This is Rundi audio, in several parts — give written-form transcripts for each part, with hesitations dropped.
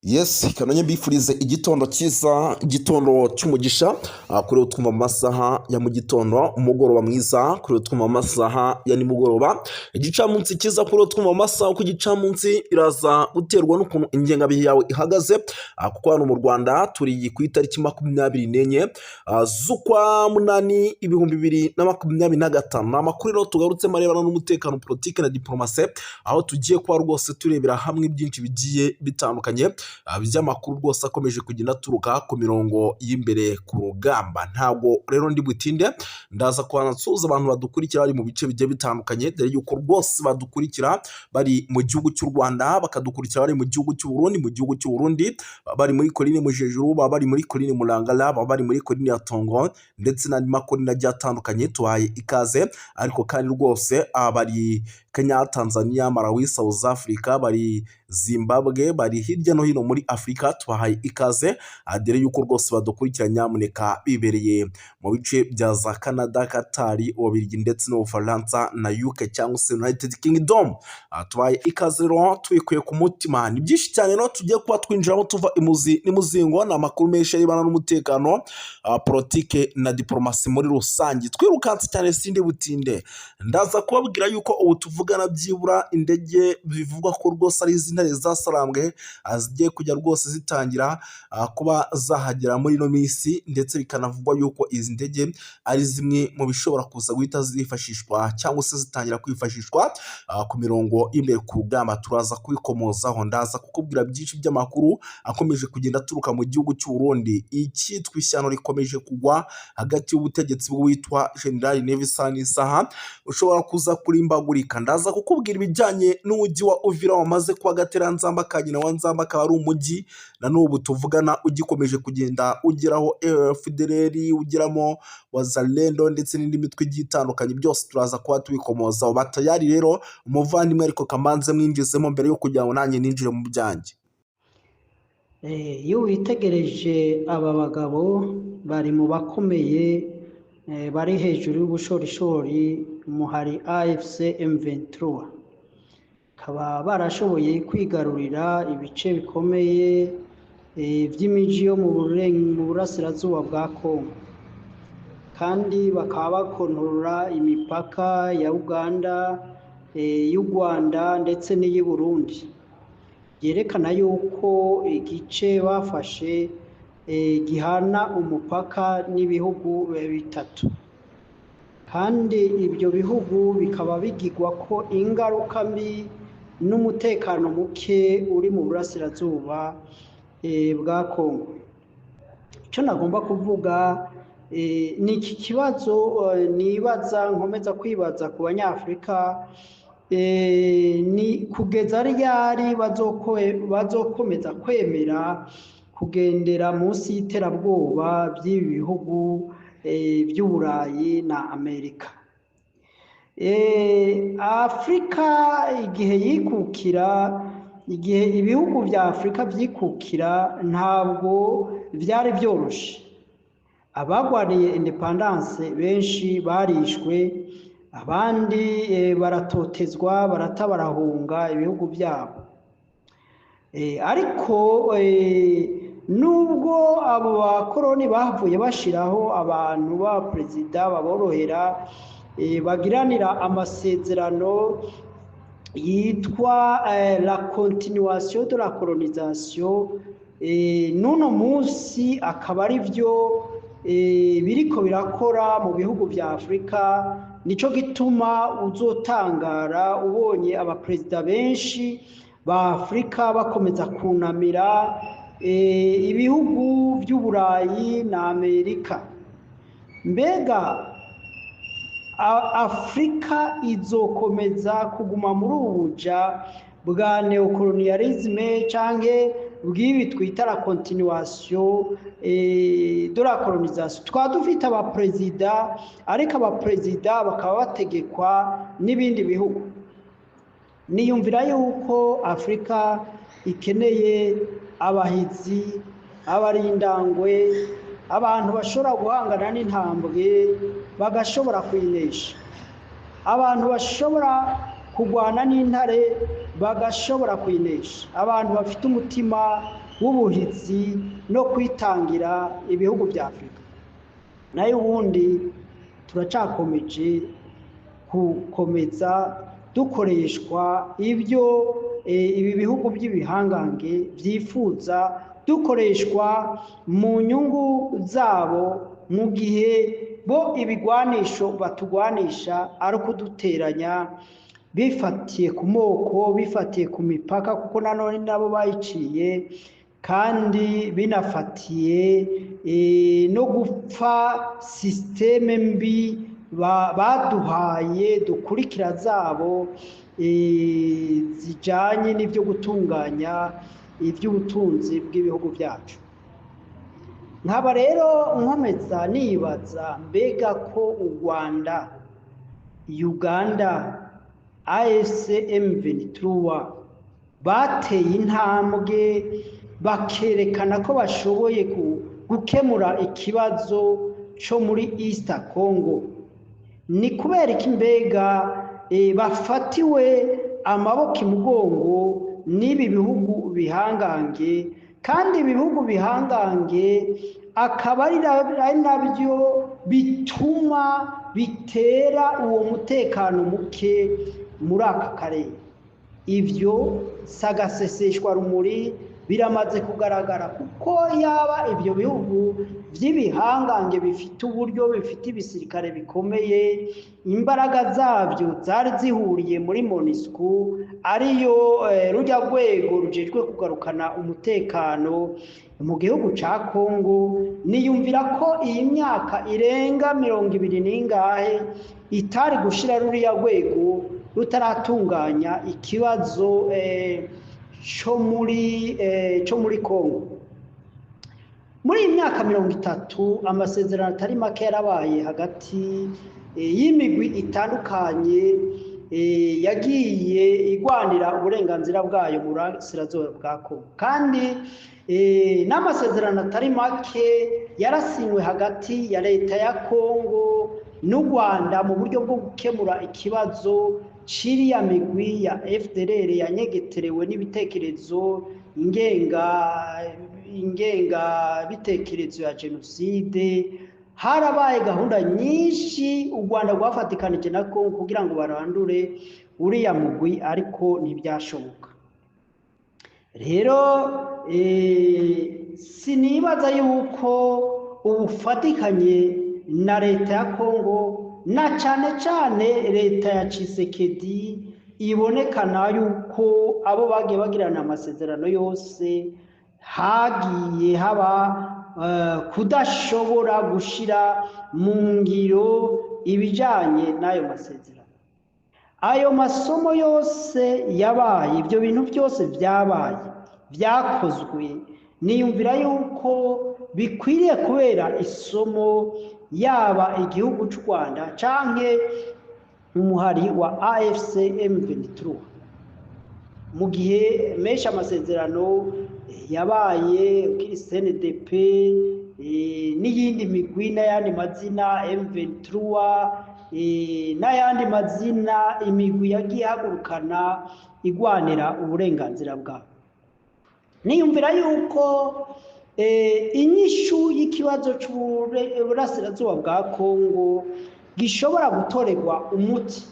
Yes, kanonye mbifurize igitondo cyiza, igitondo cy'umugisha kuri utwumva mu masaha ya mu gitondo, umugoroba mwiza kuri utwumva mu masaha ya nimugoroba, igicamunsi cyiza kuri utwumva mu masaha, kuko igicamunsi iraza guterwa n'ukuntu ingengabihe yawe ihagaze, kuko hano mu Rwanda turi ku itariki 24 z'ukwa 8 2025. Ni amakuru rero tugarutsemo arebana n'umutekano, politiki na diplomasi, aho tugiye kuba rwose turebera hamwe byinshi bigiye bitandukanye by'amakuru rwose akomeje kugenda aturuka ku mirongo y'imbere ku rugamba. Ntabwo rero ndi butinde, ndaza kubanza nsuhuza abantu badukurikira bari mu bice bigiye bitandukanye, dore yuko rwose badukurikira bari mu gihugu cy'u Rwanda, bakadukurikira bari mu gihugu cy'u Burundi, mu gihugu cy'u Burundi bari muri colline Mujejuru, baba bari muri colline Murangara, baba bari muri colline ya Tongo ndetse n'andi makorine agiye atandukanye. Tubahaye ikaze. Ariko kandi rwose bari Kenya, Tanzania, Malawi, South Africa, bari Zimbabwe, bari hirya no hino muri Afurika, tubahaye ikaze, dore yuko rwose badukurikira nyamuneka bibereye mu bice bya za Canada, Katari, Ububiligi ndetse n'Ubufaransa na UK cyangwa se United Kingdom. Tubahaye ikaze rero tubikuye ku mutima. Ni byinshi cyane rero tugiye kuba twinjiramo tuva imuzi n'imuzingo. Ni amakuru menshi arebana n'umutekano, politike na diplomasi muri rusange. Twirukanse cyane, sindi butinde, ndaza kubabwira yuko ubu tuvugana byibura indege bivugwa ko rwose ari iz'intare zasarambwe zigiye kujya rwose zitangira kuba zahagera muri ino minsi, ndetse bikanavugwa yuko izi ndege ari zimwe mu bishobora kuza guhita zifashishwa cyangwa se zitangira kwifashishwa ku mirongo y'imbere ku rugamba. Turaza kubikomozaho, ndaza kukubwira byinshi by'amakuru akomeje kugenda aturuka mu gihugu cy'u Burundi. Icyitwa ishyano rikomeje kugwa hagati y'ubutegetsi bw'uwitwa General Neva n'isaha ushobora kuza kurimbagurika. Ndaza kukubwira ibijyanye n'umujyi wa Uvira wamaze kuba agateranzamba ka nyina wa Nzamba, akaba ari umujyi na n'ubu tuvugana ugikomeje kugenda ugeraho FDLR, ugeramo Wazalendo ndetse n'indi mitwe igiye itandukanye. Byose turaza kuba tubikomozaho. Batayari rero umuvandimwe, ariko kamanze mwinjizemo mbere yo kugira ngo nanjye ninjire mu byanjye. Iyo witegereje aba bagabo bari mu bakomeye, bari hejuru y'ubushorishori muhari AFC M23, bakaba barashoboye kwigarurira ibice bikomeye by'imiji yo mu burasirazuba bwa Congo, kandi bakaba bakontorora imipaka ya Uganda, y'u Rwanda ndetse n'iy'i Burundi, byerekana yuko igice bafashe gihana umupaka n'ibihugu bitatu, kandi ibyo bihugu bikaba bigirwa ko ingaruka mbi n'umutekano muke uri mu burasirazuba bwa Congo. Icyo nagomba kuvuga ni iki kibazo nibaza, nkomeza kwibaza ku Banyafurika: ni kugeza ryari bazokomeza kwemera kugendera munsi y'iterabwoba by'ibi bihugu by'Uburayi na Amerika? Afurika igihe yikukira, igihe ibihugu bya Afurika byikukira, ntabwo byari byoroshe. Abagwaniye indépendance benshi barishwe, abandi baratotezwa, barata, barahunga ibihugu byabo. Ariko nubwo abo bakoroni bavuye bashiraho abantu ba perezida baborohera, bagiranira amasezerano yitwa la continuation de la colonisation, n'uno munsi akaba ari byo biriko birakora mu bihugu vya Afurika. Nico gituma uzotangara ubonye abaperezida benshi ba Afurika bakomeza kunamira ibihugu vy'Uburayi na Amerika. Mbega Afurika izokomeza kuguma muri ubu buja bwa néocolonialisme canke bw'ibi twita la continuation de la colonisation? Twaba dufite abaperezida, ariko abaperezida bakaba bategekwa n'ibindi bihugu. Niyumvira yuko Afurika ikeneye abahizi, abarindangwe, abantu bashobora guhangana n'intambwe bagashobora kuyinesha, abantu bashobora kurwana n'intare bagashobora kuyinesha, abantu bafite umutima. w'ubuhizi no kwitangira ibihugu bya Afurika. Nayo ubundi turacakomeje gukomeza dukoreshwa ibyo ibi bihugu by'ibihangange byifuza, dukoreshwa mu nyungu zabo, mu gihe bo ibigwanisho batugwanisha ari ukuduteranya bifatiye ku moko, bifatiye ku mipaka, kuko nanone nabo bayiciye, kandi binafatiye no gupfa système mbi baduhaye dukurikira zabo zijanye n'ibyo gutunganya iby'ubutunzi bw'ibihugu byacu. Nkaba rero nkomeza nibaza mbega ko u Rwanda, Uganda, AFC M23 bateye intambwe bakerekana ko bashoboye gukemura ikibazo cyo muri East Congo, ni kubera iki mbega bafatiwe amaboko imugongo n'ibi bihugu bihangange, kandi ibi bihugu bihangange akaba ari nabyo bituma bitera uwo mutekano muke muri aka karere? Ibyo sagaseseshwa rumuri biramaze kugaragara, kuko yaba ibyo bihugu by'ibihangange bifite uburyo, bifite ibisirikare bikomeye, imbaraga zabyo zari zihuriye muri MONUSCO, ariyo rujya rwego rujejwe kugarukana umutekano mu gihugu ca Kongo, niyumvira ko iyi myaka irenga 20 n'ingahe itari gushira ruriya rwego rutaratunganya ikibazo cyo muri Kongo. Muri iyi myaka 30 amasezerano atari make yarabaye hagati y'imigwi itandukanye yagiye igwanira uburenganzira bwayo mu burasirazuba bwa Kongo, kandi n'amasezerano atari make yarasinywe hagati ya leta ya Kongo n'u Rwanda mu buryo bwo gukemura ikibazo ciriya migwi ya FDLR yanyegeterewe n'ibitekerezo ingenga bitekerezo ya jenoside. Harabaye gahunda nyinshi u Rwanda rwafatikanije na Kongo kugira ngo barandure uriya mugwi, ariko ntibyashoboka. Rero sinibaza yuko ubufatikanye na leta ya Kongo, na cyane cyane leta ya Tshisekedi, ibonekana yuko abo bagiye bagirana amasezerano yose hagiye haba kudashobora gushira mu ngiro ibijanye n'ayo masezerano. Ayo masomo yose yabaye, ibyo bintu byose byabaye byakozwe, niyumvira yuko bikwiriye kubera isomo yaba igihugu cy'u Rwanda canke umuhari wa AFC M23. Mu gihe menshi amasezerano yabaye kuri CNDP n'iyindi migwi n'ayandi mazina M23 n'ayandi mazina, imigwi yagiye ihagurukana igwanira uburenganzira bwabo, niyumvira yuko inyishu y'ikibazo cy'uburasirazuba bwa Kongo gishobora gutorerwa umuti,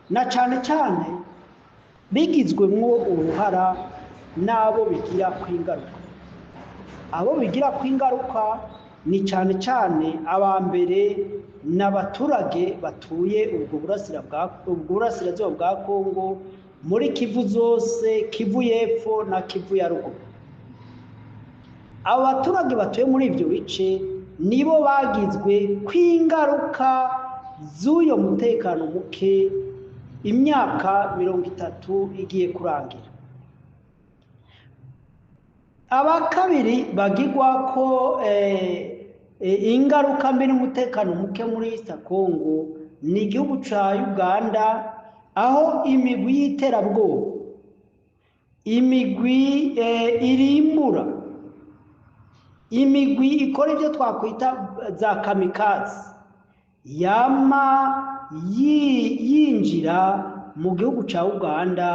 na cyane cyane bigizwemwo uruhara n'abo bigira kwingaruka. Abo bigira kwingaruka ni cyane cyane aba mbere n'abaturage batuye ubwo burasirazuba bwa Kongo, muri Kivu zose, Kivu y'epfo na Kivu ya ruguru. Abo baturage batuye muri ibyo bice nibo bagizwe kwingaruka z'uyo mutekano muke imyaka 30 igiye kurangira. Aba kabiri bagigwa ko ingaruka mbi n'umutekano muke muri East Congo ni igihugu ca Uganda, aho imigwi y'iterabwoba, imigwi irimbura, imigwi ikora ibyo twakwita za kamikazi, yama yinjira mu gihugu ca Uganda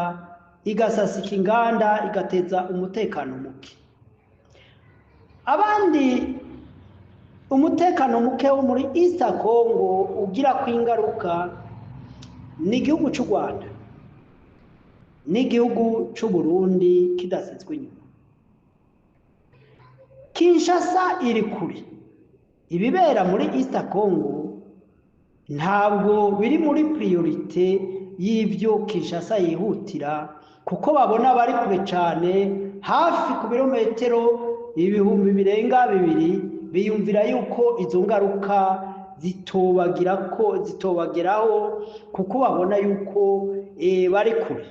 igasasika inganda, igateza umutekano muke. Abandi umutekano muke wo muri East Congo ugira ku ingaruka ni igihugu cy'u Rwanda n'igihugu cy'u Burundi kidasizwe inyuma. Kinshasa iri kure, ibibera muri East Congo ntabwo biri muri priorité y'ibyo Kinshasa yihutira, kuko babona bari kure cyane, hafi ku birometero 2000 birenga, biyumvira yuko izo ngaruka zitobagira ko zitobageraho, kuko babona yuko bari kure.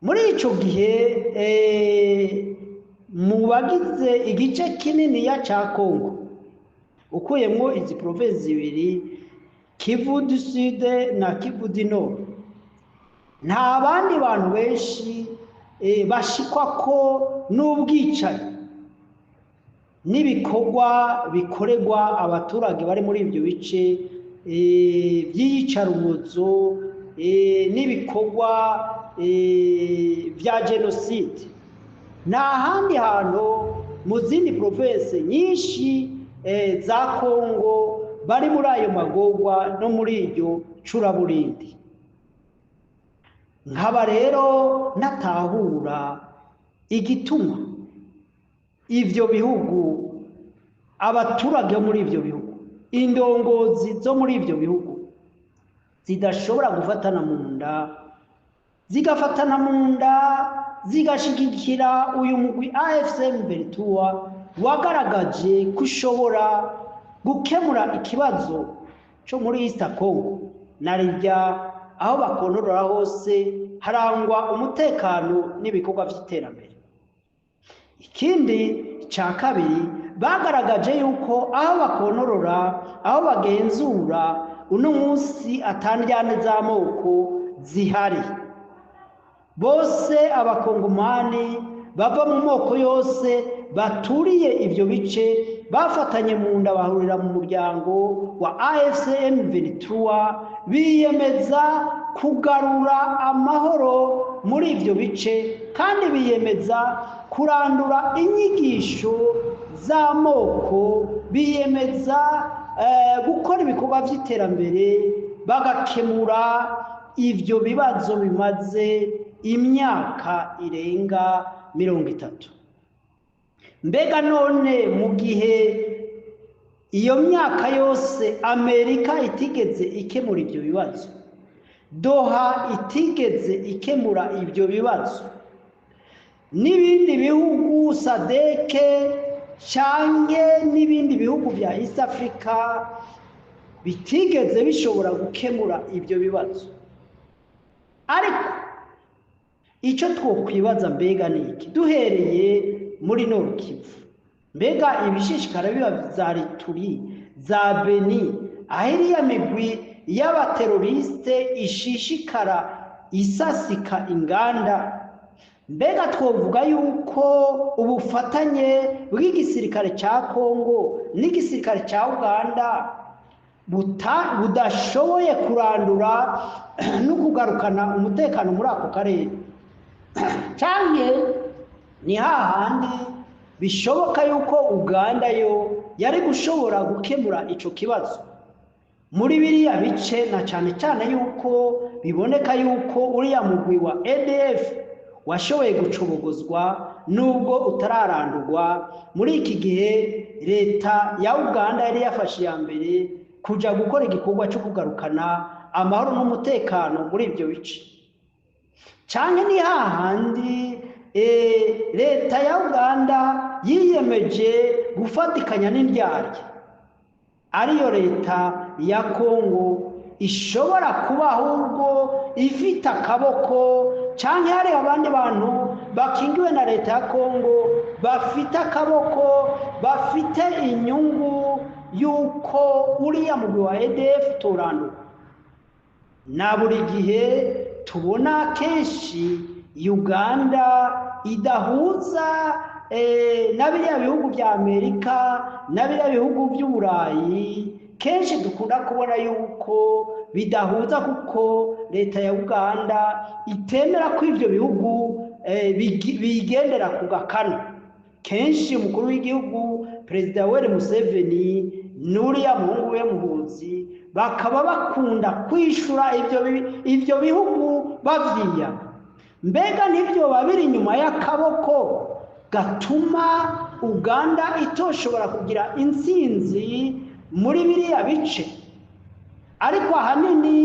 Muri ico gihe mu bagize igice kininiya ca Congo, ukuyemwo izi provinces zibiri, Kivu du Sud na Kivu du Nord, nta bandi bantu benshi bashikwa ko n'ubwicanyi n'ibikorwa bikorerwa abaturage bari muri ibyo bice by'iyicarubozo n'ibikorwa bya jenoside. Nta handi hantu mu zindi provinces nyinshi za Kongo bari muri ayo magorwa no muri iryo curaburindi. Nkaba rero natahura igituma ivyo bihugu, abaturage bo muri ivyo bihugu, indongozi zo muri ivyo bihugu zidashobora gufatana mu nda, zigafatana mu nda, zigashigikira uyu mugwi AFC M23 wagaragaje ko ushobora gukemura ikibazo cyo muri East Congo, na rirya aho bakontorora hose harangwa umutekano n'ibikorwa by'iterambere. Ikindi cya kabiri, bagaragaje yuko aho bakontorora, aho bagenzura uno munsi, atandyane z'amoko zihari. Bose abakongomani bava mu moko yose baturiye ibyo bice bafatanye mu nda, bahurira mu muryango wa AFC M23, biyemeza kugarura amahoro muri ibyo bice, kandi biyemeza kurandura inyigisho z'amoko, biyemeza gukora ibikorwa by'iterambere, bagakemura ibyo bibazo bimaze imyaka irenga 30. Mbega none mu gihe iyo myaka yose Amerika itigeze ikemura ibyo bibazo, Doha itigeze ikemura ibyo bibazo, n'ibindi bihugu SADC canke n'ibindi bihugu bya East Africa bitigeze bishobora gukemura ibyo bibazo, ariko icyo twokwibaza mbega ni iki? Duhereye muri Nord Kivu, mbega ibishishikara biba za Ituri, za Beni, aho iriya migwi y'abateroriste ishishikara isasika inganda, mbega twovuga yuko ubufatanye bw'igisirikare cya Kongo n'igisirikare cya Uganda budashoboye kurandura no kugarukana umutekano muri ako karere? Canke ni hahandi bishoboka yuko Uganda yo yari gushobora gukemura ico kibazo muri biriya bice, na cyane cyane yuko biboneka yuko uriya mugwi wa ADF washoboye gucobogozwa nubwo utararandurwa? Muri iki gihe leta ya Uganda yari yafashe iya mbere kuja gukora igikorwa cyo kugarukana amahoro n'umutekano muri ibyo bice. Canke ni hahandi leta ya Uganda yiyemeje gufatikanya n'indyarya, ariyo leta ya Kongo, ishobora kuba ahubwo ifite akaboko, canke hari abandi bantu bakingiwe na leta ya Kongo bafite akaboko, bafite inyungu y'uko uriya mugwi wa ADF turanduka? Na buri gihe tubona kenshi Uganda idahuza na biriya bihugu bya Amerika na biriya bihugu by'Uburayi. Kenshi dukunda kubona yuko bidahuza, kuko leta ya Uganda itemera ko ibyo bihugu bigendera ku gakanu. Kenshi umukuru w'igihugu Perezida Yoweri Museveni n'uriya muhungu we Muhoozi bakaba bakunda kwishura ivyo bihugu bavyiyama. Mbega ntivyoba biri inyuma y'akaboko gatuma Uganda itoshobora kugira intsinzi muri biriya bice? Ariko ahanini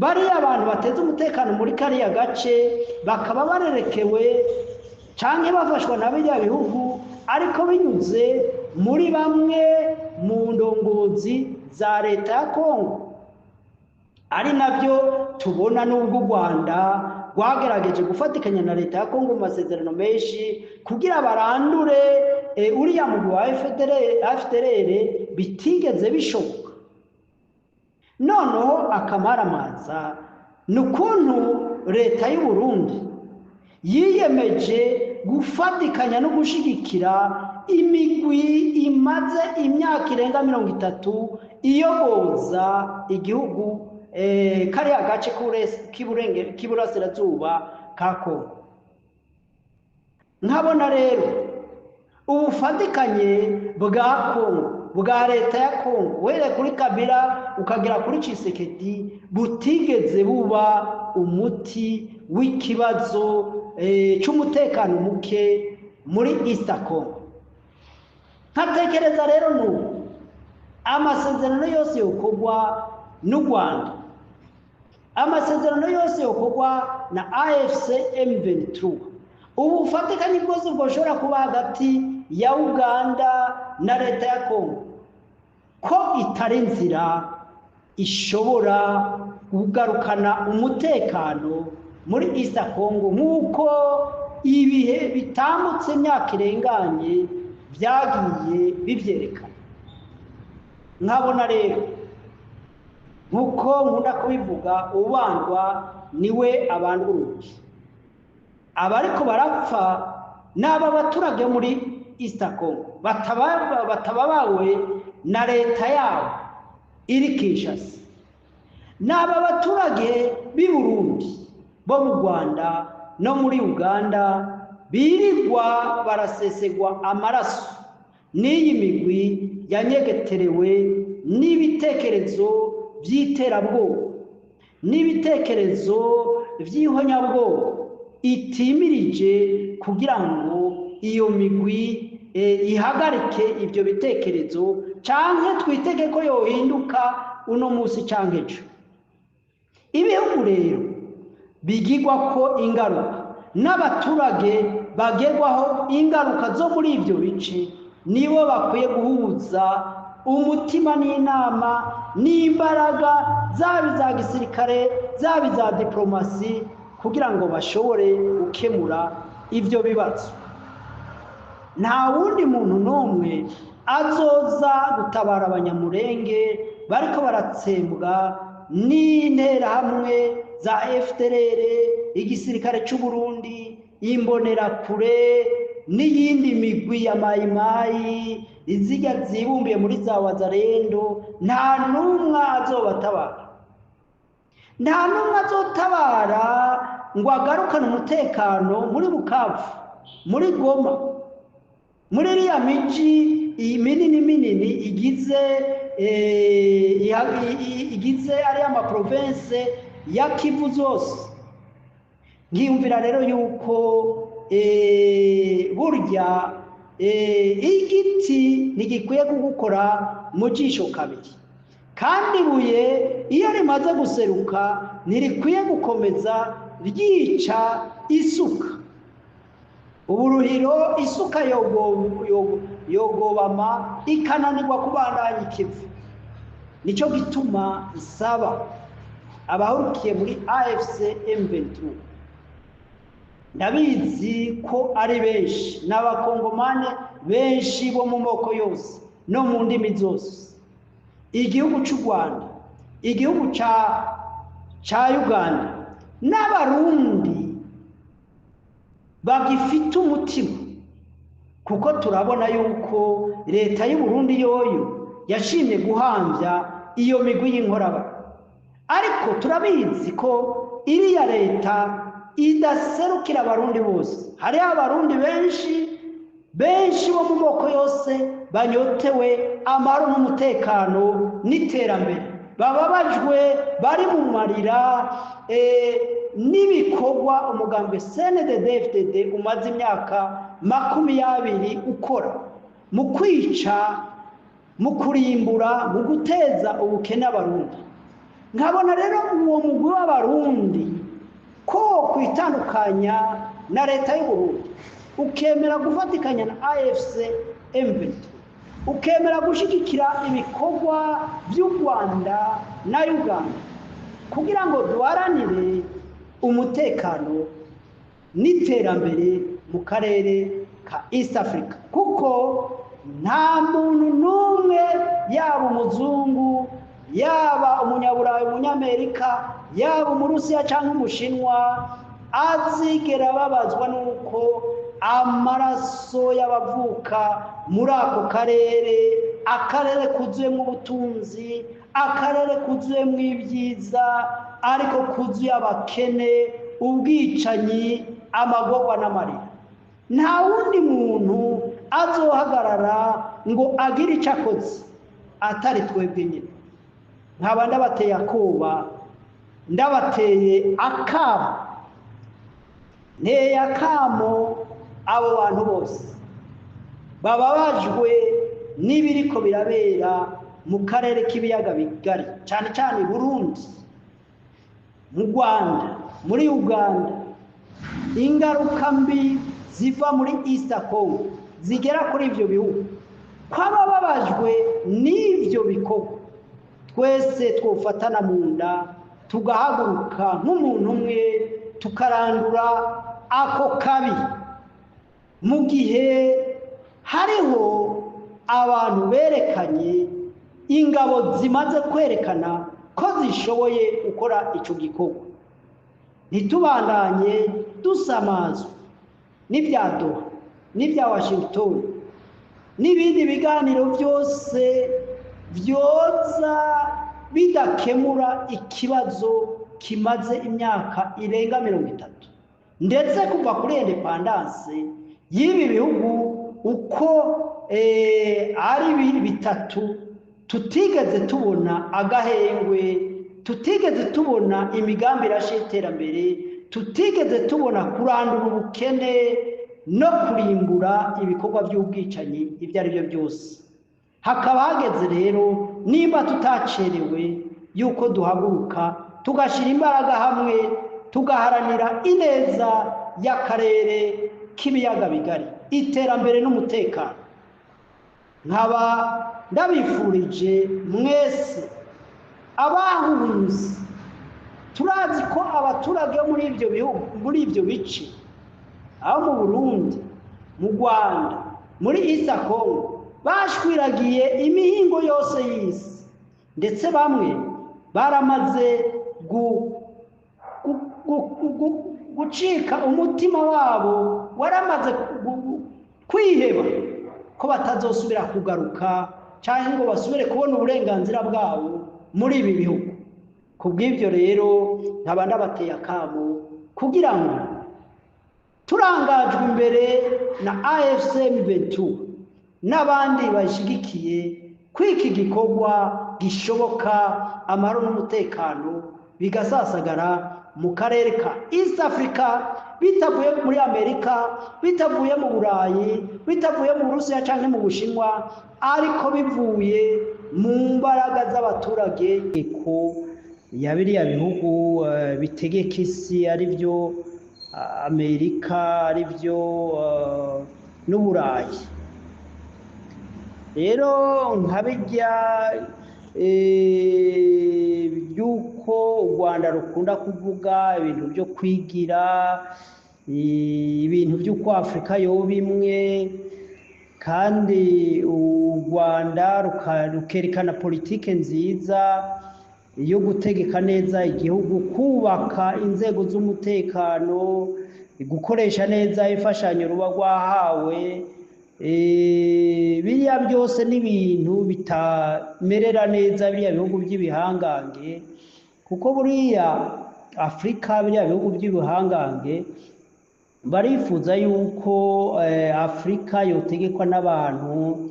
bariya abantu bateze umutekano muri kariya gace bakaba barerekewe canke bafashwa na biriya bihugu, ariko binyuze muri bamwe mu ndongozi za leta ya Kongo, ari nabyo tubona n'ubwo u Rwanda rwagerageje gufatikanya na leta ya Kongo mu masezerano menshi kugira barandure uriya mugwi wa FDLR, bitigeze bishoboka. Noneho akamaramaza ni ukuntu leta y'u Burundi yiyemeje gufatikanya no gushigikira imigwi imaze imyaka irenga 30 iyoboza igihugu kariya gace k'iburasirazuba ka Kongo. Nkabona rero ubufatikanye bwa Kongo, bwa leta ya Kongo, uhereye kuri Kabila ukagera kuri Tshisekedi, butigeze buba umuti w'ikibazo c'umutekano muke muri East Congo. Nkatekereza rero n'ubu amasezerano yose yokorwa n'u Rwanda, amasezerano yose yokorwa na AFC M23, ubufatikanye bwose bwoshobora kuba hagati ya Uganda na leta ya Kongo, ko itari inzira ishobora kugarukana umutekano muri East Congo nk'uko ibihe bitambutse imyaka irenganye byagiye bivyerekana. Nkabona rero nk'uko nkunda kubivuga, ubandwa niwe abandwa urugi. Abariko barapfa n'aba baturage muri East Congo batababawe na leta yabo iri Kinshasa, n'aba baturage b'i Burundi bo mu Rwanda no muri Uganda birirwa barasesegwa amaraso n'iyi migwi yanyegeterewe n'ibitekerezo by'iterabwoba n'ibitekerezo by'ihonyabwoba itimirije kugira ngo iyo migwi ihagarike ibyo bitekerezo, canke twitege ko yohinduka uno munsi canke ejo. Ibihugu rero bigirwa ko ingaruka n'abaturage bagerwaho ingaruka zo muri ibyo bice nibo bakwiye guhuza umutima n'inama n'imbaraga, zaba iza gisirikare zaba iza diplomasi, kugira ngo bashobore gukemura ibyo bibazo. Nta wundi muntu n'umwe azoza gutabara abanyamurenge bariko baratsembwa n'interahamwe za FDLR, igisirikare c'u Burundi, imbonerakure n'iyindi migwi ya mayimayi izijya zibumbiye muri za wazarendo. Nta n'umwe azobatabara, nta n'umwe azotabara ngo agarukane umutekano muri Bukavu, muri Goma, muri iriya miji minini minini igize ariya ma province ya Kivu zose. Nkiyumvira rero yuko burya igiti ntigikwiye kugukora mu jisho kabiri, kandi ibuye iyo rimaze guseruka ntirikwiye gukomeza ryica isuka. Uburuhiro isuka yogobama ikananirwa kubandanya ikivu. Nico gituma nsaba abahurukiye muri AFC M23, ndabizi ko ari benshi n'abakongomane benshi bo mu moko yose no mu ndimi zose, igihugu cy'u Rwanda, igihugu ca Uganda n'abarundi bagifite umutima, kuko turabona yuko leta y'u Burundi yoyo yashimye guhamvya iyo migwi y'inkoraba, ariko turabizi ko iriya leta idaserukira abarundi bose. Hariho abarundi benshi benshi bo mu moko yose banyotewe amahoro n'umutekano n'iterambere, bababajwe, bari mu marira n'ibikorwa umugambwe CNDD-FDD umaze imyaka 20 ukora mu kwica, mu kurimbura, mu guteza ubukene abarundi. Nkabona rero uwo mugwi w'abarundi ko kwitandukanya na leta y'u Burundi, ukemera gufatikanya na AFC M23, ukemera gushigikira ibikorwa by'u Rwanda na Uganda kugira ngo duharanire umutekano n'iterambere mu karere ka East Africa, kuko nta muntu n'umwe, yaba umuzungu, yaba umunyaburayi, umunyamerika, yaba umurusiya cyangwa umushinwa, azigera ababazwa n'uko amaraso y'abavuka muri ako karere, akarere kuzuyemo ubutunzi, akarere kuzuyemo ibyiza, ariko kuzuye abakene, ubwicanyi, amagorwa n'amarira. Nta wundi muntu azohagarara ngo agire icyo akoze atari twebwe nyine. Nkaba ndabateye akoba, ndabateye akamo, nteye akamo abo bantu bose bababajwe n'ibiriko birabera mu karere k'ibiyaga bigari, cyane cyane Burundi, mu Rwanda, muri Uganda. Ingaruka mbi ziva muri East Congo zigera kuri ivyo bihugu, kw'abababajwe n'ivyo bikorwa, twese twofatana mu nda, tugahaguruka nk'umuntu umwe, tukarandura ako kabi. Mu gihe hariho abantu berekanye ingabo zimaze kwerekana ko zishoboye gukora ico gikorwa, ntitubandanye dusamazwa n'ibya Doha, n'ibya Washington, n'ibindi biganiro byose byoza bidakemura ikibazo kimaze imyaka irenga 30, ndetse kuva kuri indépendance y'ibi bihugu uko ari bitatu, tutigeze tubona agahengwe, tutigeze tubona imigambi irashe y'iterambere, tutigeze tubona kurandura ubukene no kurimbura ibikorwa by'ubwicanyi ibyo ari byo byose. Hakaba hageze rero, nimba tutacerewe, yuko duhaguruka tugashyira imbaraga hamwe, tugaharanira ineza y'akarere k'ibiyaga bigari, iterambere n'umutekano. Nkaba ndabifurije mwese abahunze. Turazi ko abaturage bo muri ibyo bihugu, muri ibyo bice, aho mu Burundi, mu Rwanda, muri East Congo, bashwiragiye imihingo yose y'isi, ndetse bamwe baramaze gucika umutima wabo, waramaze kwiheba ko batazosubira kugaruka cyangwa ngo basubire kubona uburenganzira bwabo muri ibi bihugu. Ku bw'ibyo rero, nkaba ndabateye akamo kugira ngo turangajwe imbere na AFC M23 n'abandi bashigikiye ko iki gikorwa gishoboka, amahoro n'umutekano bigasasagara mu karere ka East Africa, bitavuye muri Amerika, bitavuye mu Burayi, bitavuye mu Burusiya cyangwa mu Bushinwa, ariko bivuye mu mbaraga z'abaturage ko ya biriya bihugu bitegeka isi, ari byo Amerika, ari byo n'Uburayi. Rero nka bijya by'uko u Rwanda rukunda kuvuga ibintu byo kwigira, ibintu by'uko Afurika yoba imwe, kandi u Rwanda rukerekana politike nziza yo gutegeka neza igihugu, kubaka inzego z'umutekano, gukoresha neza imfashanyo ruba rwahawe, biriya byose n'ibintu bitamerera neza biriya bihugu by'ibihangange, kuko buriya Afurika, biriya bihugu by'ibihangange barifuza yuko Afurika yotegekwa n'abantu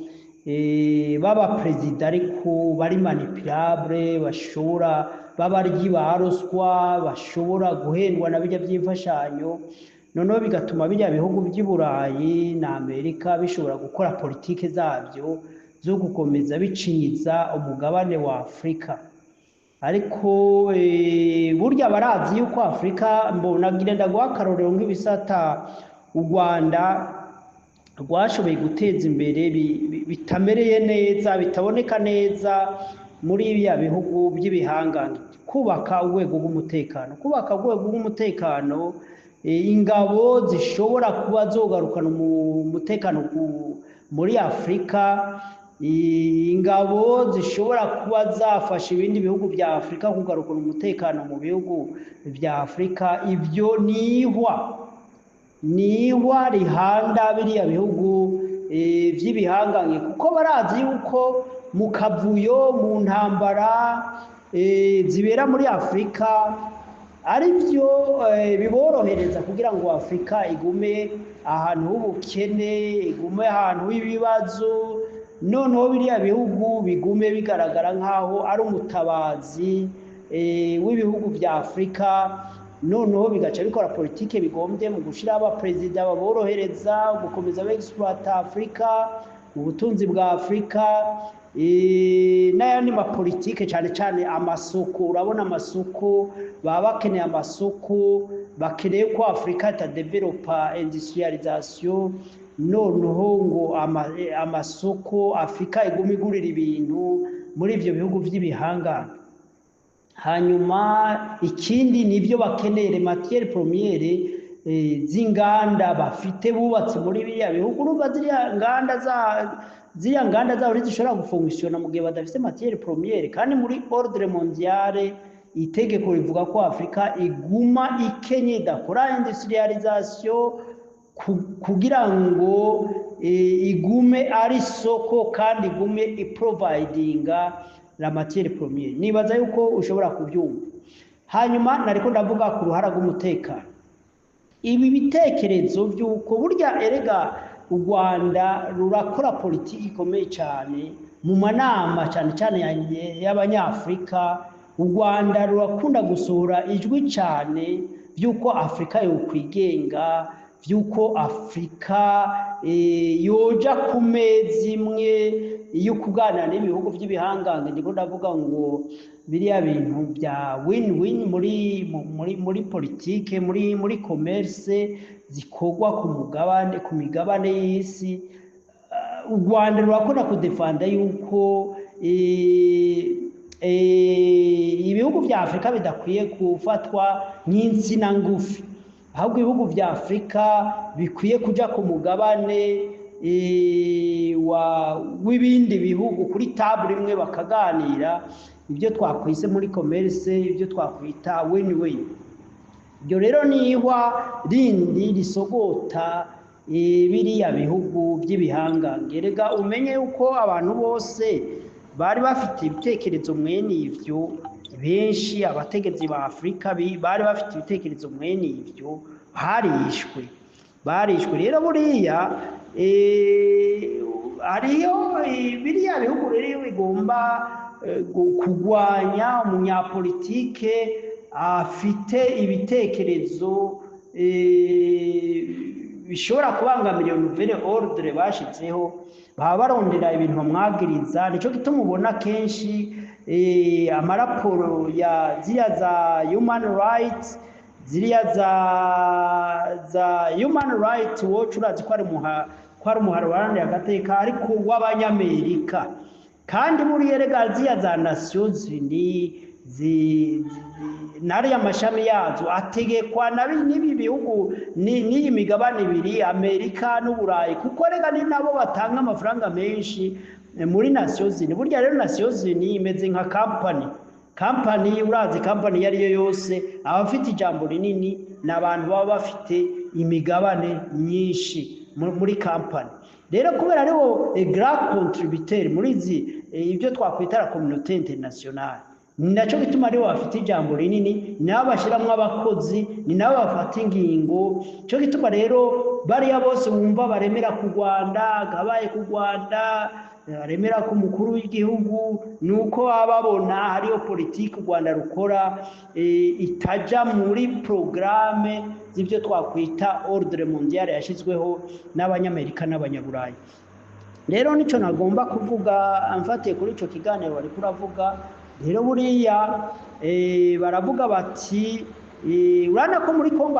b'abaperezida ariko bari manipulable, bashobora b'abaryi ba ruswa, bashobora guhendwa na bijya by'imfashanyo. Noneho bigatuma bijya bihugu by'i Burayi na Amerika bishobora gukora politike zabyo zo gukomeza bicinyiza umugabane wa Afurika. Ariko burya barazi yuko Afurika, mbona ndaguha akarorero nk'ibisata u Rwanda rwashoboye guteza imbere bitamereye neza, bitaboneka neza muri biriya bihugu by'ibihangange: kubaka urwego rw'umutekano, kubaka urwego rw'umutekano, ingabo zishobora kuba zogarukana umutekano muri Afurika, ingabo zishobora kuba zafasha ibindi bihugu bya Afurika kugarukana umutekano mu bihugu bya Afurika. Ibyo ni ihwa rihanda biriya bihugu by'ibihangange, kuko barazi yuko mu kavuyo, mu ntambara zibera muri Afurika, ari byo biborohereza kugira ngo Afurika igume ahantu h'ubukene, igume ahantu h'ibibazo. Noneho biriya bihugu bigume bigaragara nk'aho ari umutabazi w'ibihugu bya Afurika. Noneho bigaca bikora politike bigombye mu gushyiraho abaperezida baborohereza gukomeza begisipuwata Afurika, ubutunzi bwa Afurika n'ayandi mapolitike, cyane cyane amasoko. Urabona amasoko, baba bakeneye amasoko, bakeneye ko Afurika itadevelopa industrialisation, noneho ngo amasoko, Afurika igume igurira ibintu muri ibyo bihugu by'ibihangange. Hanyuma ikindi ni ibyo bakeneye, matières premières z'inganda bafite bubatse muri biriya bihugu. Urumva ziriya nganda zabo ntizishobora gufonctionna mu gihe badafite matières premières. Kandi muri ordre mondiale, itegeko rivuga ko Afurika iguma ikenye, idakora industrialisation, kugira ngo igume ari isoko kandi igume iprovidinga la matière première. Nibaza yuko ushobora kubyumva. Hanyuma nariko ndavuga ku ruhara rw'umutekano, ibi bitekerezo by'uko burya erega u Rwanda rurakora politiki ikomeye cyane mu manama, cyane cyane y'Abanyafurika. U Rwanda rurakunda gusohora ijwi cyane by'uko Afurika yokwigenga, by'uko Afurika yoja ku meza imwe yo kuganira n'ibihugu by'ibihangange. Ndiko ndavuga ngo biriya bintu bya win win muri politike, muri commerce zikorwa ku mugabane, ku migabane y'isi. U Rwanda rurakunda kudefanda yuko ibihugu bya Afurika bidakwiye gufatwa nk'insina ngufi, ahubwo ibihugu bya Afurika bikwiye kuja ku mugabane w'ibindi bihugu, kuri table imwe, bakaganira ibyo twakwise muri commerce, ibyo twakwita win win. Ibyo rero ni ihwa rindi risogota biriya bihugu by'ibihangange. Rega umenye yuko abantu bose bari bafite ibitekerezo mwene ivyo, benshi abategetsi ba Afurika bari bafite ibitekerezo mwene ivyo barishwe, barishwe. Rero buriya hariyo biriya bihugu rero iyo bigomba kugwanya umunyapolitike afite ibitekerezo bishobora kubangamira iyo nouvelle ordre bashizeho, baba barondera ibintu bamwagiriza. Nico gituma ubona kenshi amaraporo ya ziriya za human rights, ziriya za Human Rights Watch. Urazi ko ari umuharo uharanira agateka ariko w'Abanyamerika. Kandi buriya erega ziriya za Nations Unies n'ariya mashami yazo ategekwa n'ibi bihugu, n'iyi migabane ibiri, Amerika n'Uburayi, kuko rega ni nabo batanga amafaranga menshi muri Nations Unies. Burya rero Nations Unies imeze nka kampani. Kampani, urazi kampani iyo ari yo yose, abafite ijambo rinini ni abantu baba bafite imigabane myinshi muri kampani. Rero kubera aribo grand contributeur muri izi ibyo twakwita la communauté internationale, Ni nacyo gituma aribo bafite ijambo rinini, ni nabo bashyiramo abakozi, ni nabo bafata ingingo. Cyo gituma rero bariya bose wumva baremera ku Rwanda, kabaye ku Rwanda, baremera ku mukuru w'igihugu, ni uko baba babona hariyo politiki u Rwanda rukora itajya muri porogaramu z'ibyo twakwita ordre mondial yashyizweho n'Abanyamerika n'Abanyaburayi. Rero nicyo nagomba kuvuga mfatiye kuri icyo kiganiro bari kuravuga. Rero buriya baravuga bati urabona ko muri Kongo